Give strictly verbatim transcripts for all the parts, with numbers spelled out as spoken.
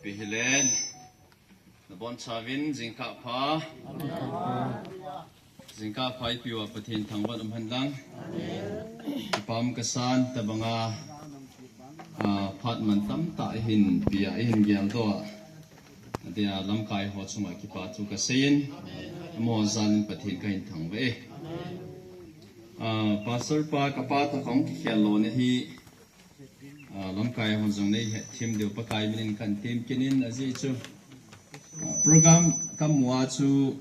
Pi hilen, nabon chavin, jingkah pha. Jingkah pha ipi uva Pathen thangvah um hen lang. Kipah kasan tabanga, ah, phat mantam tah ihin pia, ihin geldoh a. Adia lamkai ho chunga kipa thu kaseiyin. Amaho jalin Pathen kahin thangvah e. Ah, Pastor pa kapa toh kahung kikhel lona hi, ah, lamkai hon jong nei hetthem diu Pakai minin kahin temkit in ajeh chu, ah, program kamu a chu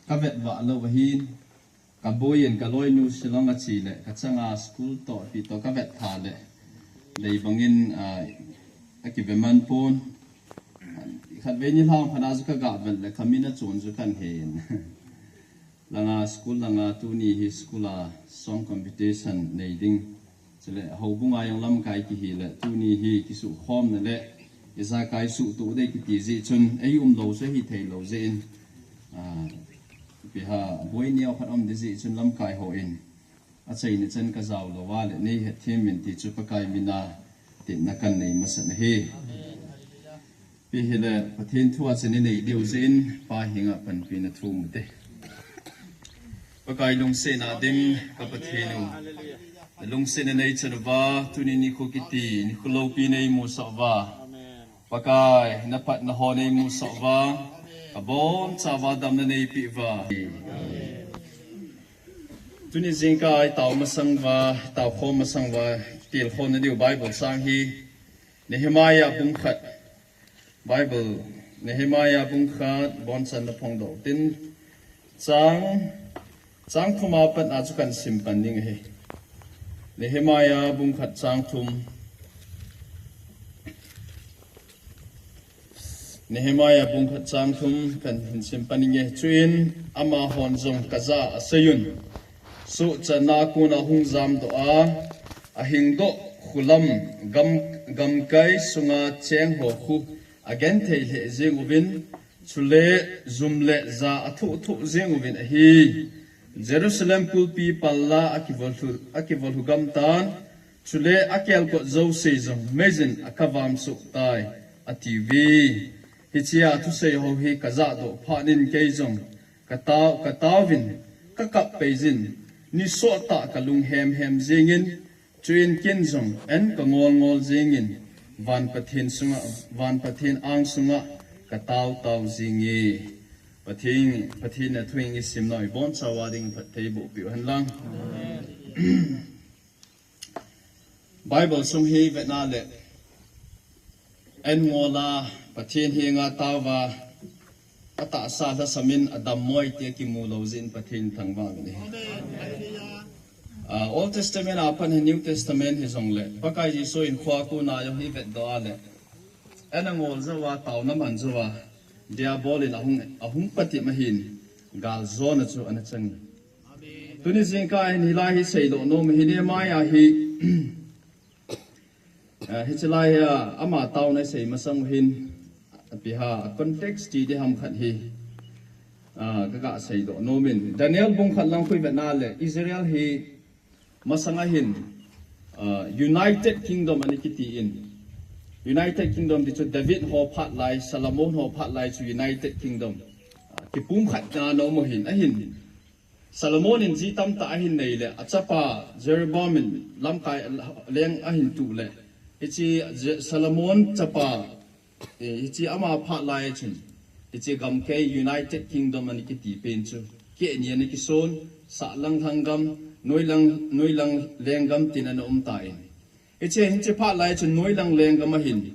kavet vah lou ahin, kaboiyin kaloinu Shillong ache le kachanga school toh ipi toh kavet tha le dei bangin, ah, akive man pon. Khatvei nilhah phat a chu kaga vet le kamin achon chu kahin hen. Langa school langa tuni hi school a song competition nei ding. Chule houbunga jong lamkai kihi le tuni hi kisukhomna le ijakai suhtoh dei kiti jeh chun ei umlou chu hithei lou jeh in, ah, ipi ham boi neo khat um ding jeh chun lamkai hon achaina chan kajao lou a le nei hetthem in ti chu Pakai mina tinna kahin nei masa ahi. Pi hile, Pathen thu a chun inei diu jeh in, Pa henga panpina thu mu te. Pakai lungsetna dim, ka Pathen u. Lungsetna nei chan uva, tuni nikho kiti, nikho loupi nei musah uva. Pakai, naphatna ho nei musah uva. Kabonchauva damna neipeh uva. Tuni jingkah a itao masang uva, itao khom masang uva, tilkhom na diu Bible chang hi, Nehemiah bung khat. Bible, Nehemiah bung khat, bonchan na phongdoh tin, chang, chang thum a pat a chu kahin sim pan ding ahi. Nehemiah bung khat chang thum. Nehemiah bung khat chang thum kahin sim pan ding ahi. Chuin amahon jong kajah a aseiyin. Sohchatna a kona hung jamdoh a, ahingdoh khulam gam, gamkai sunga cheng ho khu agenthei lheh jeng uvin, chule jum le ja athoh thoh jeng uvin ahi. Jerusalem kulpi palla akivolhu, akivolhu gam tan, chule akelkot jouse jong meijin akavam soh tai, atiuve. Hichea thusei ho hi kajahdoh phat in kei jong katao, kataovin, kakap peijin, nisoh tah kalung hemhem jingin, chuin kin jong en kangol ngol jingin, van Pathen sunga, van Pathen ang sunga katao tao jinge. Pathen, Pathen a thu hi isim nau ibonchauva ding phatthei boh peh u hen lang. Bible sung hi vetna le, en ngol a, Pathen henga taova, atahsa lhasam in adammo e tia kimu lou jeh in Pathen thangvah uvin ahi. Ah, Old Testament a pat hin New Testament hijongle, Pakai Jesu in khua kona jong hi vetdoh a le, en angol jouva, taona man jouva, Diabol in ahung, ahung patim ahin, galjona chu ana chang e. Tuni jingkah hin hilai hi seidoh nom ahi, Nehemiah hi, ah, hiche lai hi, ah, ama taona isei masang u hin, ipi ham, context ti ding ham khat hi, ah, kaga seidoh nom in. Daniel bung khat lang khu ivetna le, Israel hi masanga hin, ah, United Kingdom ana kiti in. United Kingdom ti chu David ho phat lai, Solomon ho phat lai chu United Kingdom, ah, kipumkhat na ana um u hin, ahin. Solomon in ji tamtah ahin nei le, achapa Jeroboam in lamkai leng ahin tuh le, hiche Je-, Solomon chapa, eh, hiche ama phat lai a chun, hiche gamkai United Kingdom ana kiti pen chu, keh ni ana kison, sahlang lhanggam, noilang, noilang lenggam tin ana um tan. Hiche, hiche phat lai chun noilang lenggam a hin,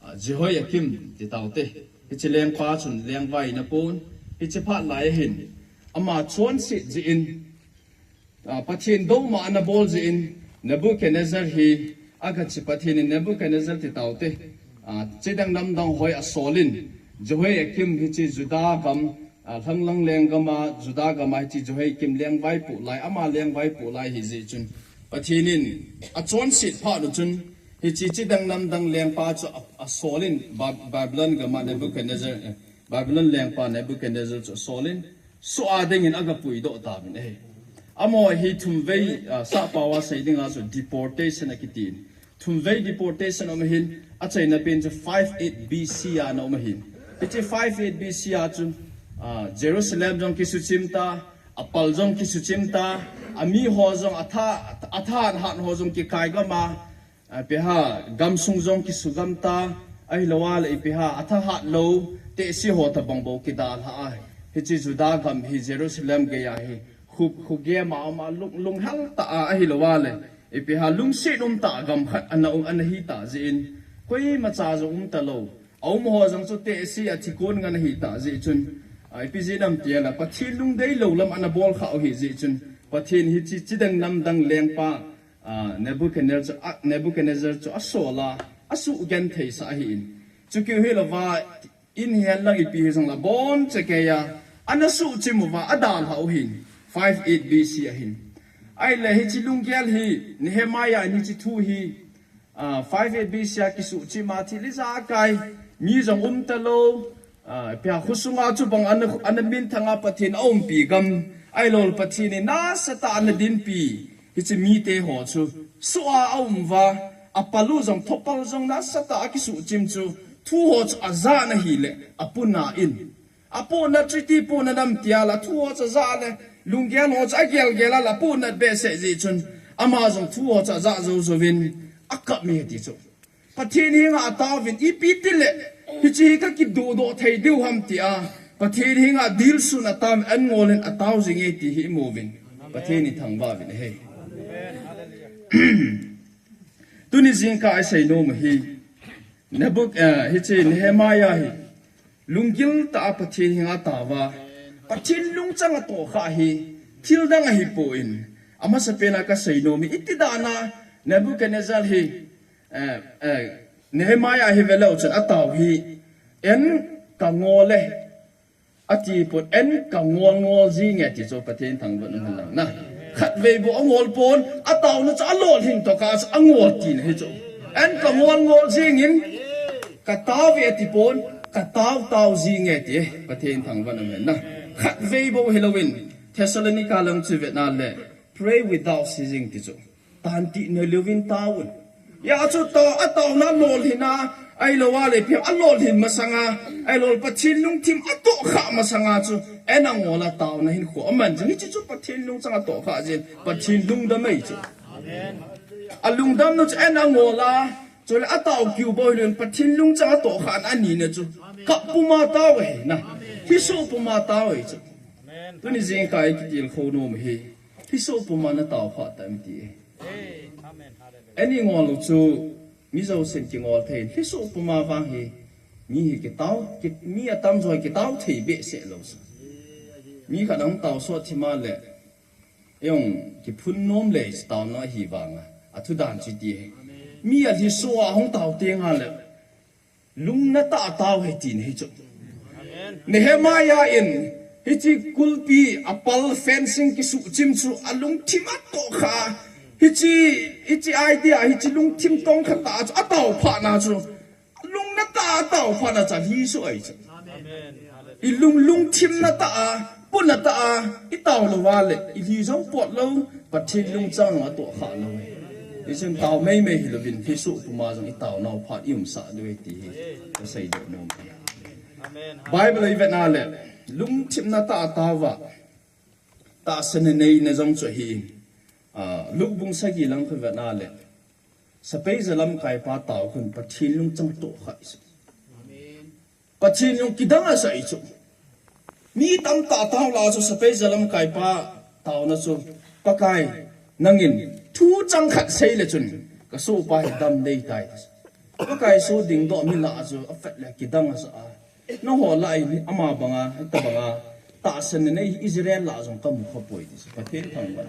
ah, Jehoiakim ti taute. Hiche lengpa chun lengvai ana pon. Hiche phat lai a hin, ama chonset jeh in, ah, Pathen douma ana bol jeh in, Nebuchadnezzar hi, agache Pathen in Nebuchadnezzar ti taute. Ah, chidang namdang ho asol in, Jehoiakim hiche Judah gam, ah, lhanglang lenggam a, Judah gam a hiche Jehoiakim lengvaipo lai, ama lengvaipo lai ahi jeh chun, Pathen in achonset phat u chun, hiche chidang namdang lengpa chu a, asol in Ba-, Babylon gam a Nebuchadnezzar, eh, Babylon lengpa Nebuchadnezzar chu asol in, soh a dingin agapuidoh tauvin ahi. Amaho hi thumvei, ah, sahpao a sei dinga chu deportation akiti in. Thumvei deportation aum ahin, achaina pen chu five eight B C a ana um ahin. Hiche five eight B C a chu, ah, Jerusalem jong kisuchim ta, apal jong kisuchim ta, ami ho jong atha, athahat ho jong kikai gam a, ah, ipi ham, gamsung jong kisugam ta, ahilou le ipi ham, athahat lou, tehse ho tabang bou kidalha a. Hiche Juda gam hi Jerusalem gei a hi, khu, khu gei ma ma lung, lunghel ta a, ahilou le ipi ham, lungset um ta gam khat ana um, ana hi ta jeh in, koima cha jong um talou. Aum ho jong chu tehse a thikon ngen ahi ta jeh chun, ah, ipi jeh ham itile, Pathen lungdei lou lam ana bol kha u ahi jeh chun, Pathen hiche, chidang namdang lengpa, ah, Nebuchadnezzar chu, ah, Nebuchadnezzar chu asol a, asugenthei sah ahin. Chukeu hilou va, in hihen lang ipi hijongle, abonchan kei a, ana suhchim uva, adalha u ahin, five eight B C a hin. Ahile hiche lunggel hi, Nehemiah in hiche thu hi, ah, five eight B C a kisuhchim a thil ijakai, mi jong um talou, ah, ipi ham khosunga chu bang ana, ana minthang a Pathen aumpi gam, ahilou le Pathen in nasatah a ana dinpi, hiche mite ho chu, soh a aum uva, apal u jong, thopal jong nasatah a kisuhchim chu, thu ho chu ajah na hile, apohnat in. Apohnat chu iti pohnat ham itile, thu ho chu ajah le, lunggel ho chu agelgel a le, apohnat behseh jeh chun, ama jong thu ho chu ajah jou jouvin, akap e ati chu. Pathen henga ataovin, ipi tile, hiche hi kakidodoh thei diu ham tia, Pathen henga dilsun a ataovin, an ngol in atao jing e ti hi imu uvin. Pathen in thangvah uvin ahi. Tuni jingkah a isei nom u hi, Nebuk-, eh, hiche Nehemiah hi, lunggil tah a Pathen henga ataova, Pathen lungchang atohkhah hi, thil dang ahipon, amasapen a kasei nom hi, iti dan a Nebuchadnezzar hi, eh, eh, Nehemiah hi veleu chun atao hi, en kangol e, ati pon, en kangol ngol jing e ti chu Pathen thangvah in umhen lang na. Khatvei bou angol pon, ataona chu alolhin tokah chu angol tina ahi chu. En kangol ngol jing in, katao e ati pon, katao tao jing e ti, Pathen thangvah in umhen na. Khatvei bou hilouvin, Thessalonica lang chu vet na le, pray without ceasing ti chu. Tantih neilouvin taovun. Hijeh chun tao, ataona lolhin a, ahilou le ipi ham alolhin masanga, ahilou le Pathen lungthim atohkhah masanga chu, en angol a taona hinkho aman jing. Hiche chu Pathen lungchang atohkhah jeh in, Pathen lungdam ahi chu. Alungdamna chu en angol a, chule atao kiu bou hilou in Pathen lungchang atohkhah na anina chu, kap puma tao ahi na, lhisoh puma tao ahi chu. Tuni jingkah a ikitilkhou nom u hi, lhisoh puma natao khah tam ti. En ingol u chu, mi jousen kingol thei, lhisoh puma vang hi, mi hi kitao, ki, mi atamjo hi kitao thei behseh lou chu. Mi khat ahung tao sot thim a le, eihung kiphun nom le chu taona ahi vang a, athu dan chu iti ahi. Mi alhisoh a hung tao teng a le, lungna tah a tao ahi tina ahi chu. Nehemiah in, hiche kulpi apal fencing kisuhchim chu alungthim atohkhah a, hiche, hiche idea, hiche lungthim tongkha tah a chu atao phat na chu, lungna tah a atao phat na chu alhisoh ahi chu. Ilung, lungthimna tah a, puna tah a, itao lou a le, ilhi jong pot lou, Pathen lungchang atohkhah lou. Hichun tao meimei hilouvin, lhisoh puma jong itaonau phat iumsah diu ahi ti hi, kasei doh nom e. Bible a ivet na le, lungthimna tah a tao uva, tahsanna neina jong chu ahi. Ah, Luke bung sagi lang khu ivet na le, Sepai jalamkaipa tao khun Pathen lungchang atohkhah ahi chu. Pathen lung kidang asah ahi chu. Mi tamtah tao lah a chu sepai jalamkaipa taona chu, Pakai, nangin thu chang khat sei le chun, kasohpa hi dam dei tai. Pakai soh dingdoh mi lah a chu, aphat le kidang asah a. Nangho lah a hi ama banga, hitobanga tahsanna nei hi Israel lah a jong kamu khapoi ti chu. Pathen thangvah.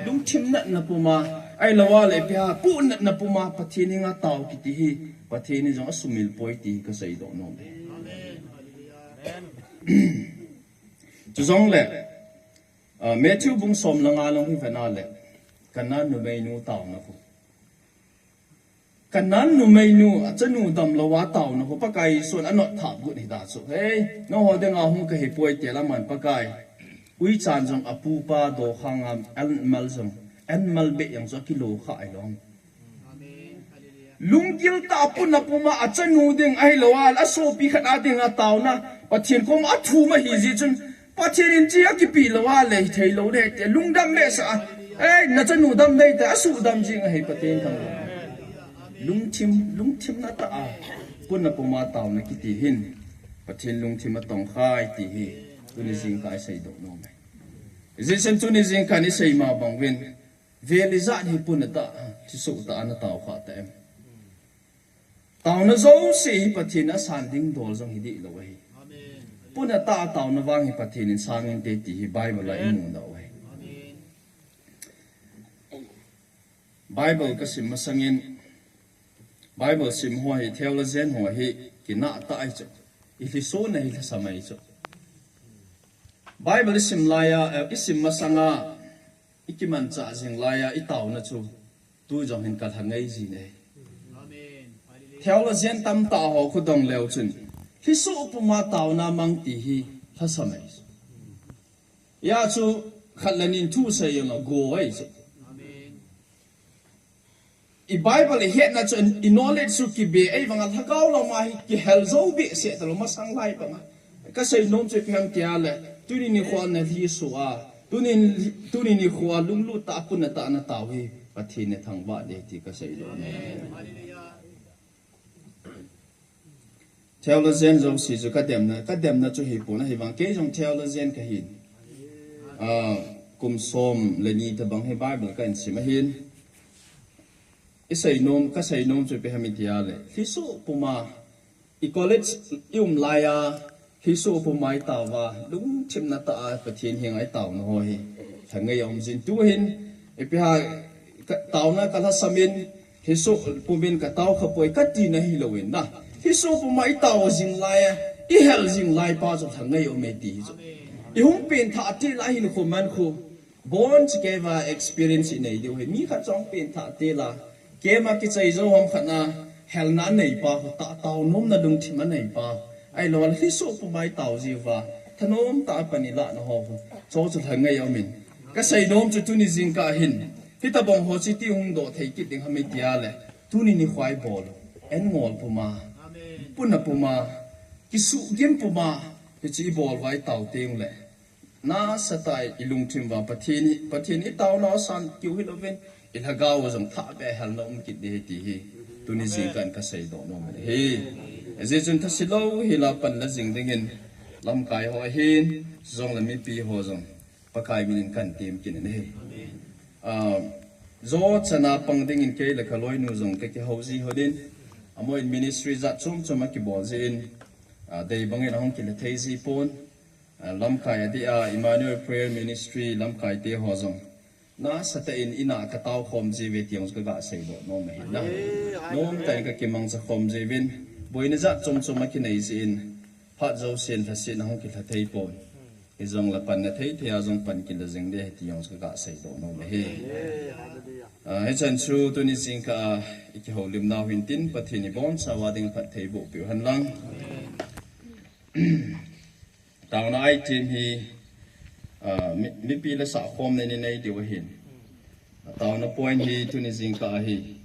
Lungthim natna puma, ahilou le ipi ham, puh natna puma, Pathen henga tao kiti hi, Pathen in jong asumil poi ti hi kasei doh nom e. Chujongle, ah, Matthew bung som le nga lang hi ivet na le, Canaan numeinu taona khu. Canaan numeinu, achanu damlou a taona khu, Pakai Jesun anot thap got ahi ta chu. Hei, nangho dinga hung kahi poi ti a le aman Pakai, uichan jong apupa dokhang a an mal jong, an mal beh jeng chu akilo kha ahi lou. Lunggil tah a puna puma achanu ding ahilou a, asopi khat a dinga taona Pathen koma athum ahi jeh chun, Pathen in chi akipe lou a le hithei lou le te, lungdam behseh a, ei, nachanu dam dei te, asuhdam jing ahi Pathen thangvah. Lungthim, lungthim na tah a puna puma taona kiti hin Pathen lungthim atong khai ti hi tuni jingkah isei doh nom e. Hijeh chun tuni jingkah isei ma bang uvin, vel ijat hi puna tah, thisuh tah a natao kha ta em? Taona jouse hi Pathen in asan ding dol jong hi dih lou ahi. Puna tah a taona vang hi Pathen in sang inte ti hi Bible a imu nau ahi. Bible kasim masangin, Bible sim ho hi, theologian ho hi, kinah tah ahi chu. Ilhisona hi lhasam ahi chu. Bible isim laiya, eh, isim masanga, ikimanchah jing laiya, itaona chu tu jong hin kalha ngai jin ahi. Theologian tamtah ho khu dong leu chun, lhisoh puma taona mang ti hi lhasam ahi. Hijeh chun khat le ni thu sei jong ago ahi chu. I Bible ihetna chu, i knowledge chu kibe ahi vanga, lhagao lama hi kihel jou behseh talou masang lai banga. Kasei nom chu ipi ham tia le, tuni nikho a nalhisoh a, tuni, tuni nikho a lunglut tah a puna tah a natao hi Pathen in athangvah ding ti kasei nom e. Theologian jouse chu kademna, kademna chu hipon, ahivang kei jong theologian kahin. Ah, kum som le ni tabang hi Bible kahin sim ahin. Isei nom, kasei nom chu ipi ham itia le, lhisoh puma, i college i um laiya, lhisoh puma itaova, lungthim na tah a Pathen henga itaona ho hi lha ngai a um jin, tu hin ipi ham, ka, taona kalhasam in, lhisoh pumin katao khapoi kati na hilou in na. Lhisoh puma itao jing laiya, ihel jing lai pa chu lha ngai a um e ti hi chu. Ihung pengthah teng le hinkho mankho, bon chikeiva experience inei diu ahi. Mi khat chu ahung pengthah teng le, keima kichai jou ham khat na, helna anei pa khu, tah, taonomna lungthim anei pa. Ahilou le lhisoh puma itao jiuva, thanom tah a pan ilah na ho khu, chu chu lha ngai a um in. Kasei nom chu tuni jingkah hin, hitabang ho chu iti hung doh thei kit ding ham itia le, tuni nikho a ibol u, en ngol puma, puna puma, kisuhgim puma, hichu ibol uva itao teng le, nasatah a ilungthim uva Pathen hi, Pathen itaona asan keu hilouvin, ilhagao jong thah beh a helna um kit ding ahi ti hi tuni jingkah in kasei doh nom ahi. Hijeh chun thase lou hel a pan la jing dingin lamkai ho ahin, jong le mipi ho jong Pakai min in kahin tem kit in ahi. Ah, jo chana pang dingin kei le kaloinu jong kakihou ji hon in, amaho in ministry jat chom chom akibol jeh in, ah, dei bangin ahung kila thei ji pon. Ah, lamkai adeh a Emmanuel Prayer Ministry lamkai te ho jong nasatah in ina katao khom jiuve ti jong kaga sei doh nom ahi na. Nomtah in kakimangcha khom jiuvin, boina jat chom chom akinei jeh in, phat jousen lhasetna hung kilha thei pon. Hijong le panna thei thei a jong pan kila jing ding ahi ti jong kaga sei doh nom ahi. Ah, hichan chu tuni jingkah a ikihoulim nau hin tin, Pathen in ibonchauva ding phatthei boh peh u hen lang. Taona item hi, ah, mi, mipi le sahkhomna inei diu ahin. Taona point hi tuni jingkah a hi,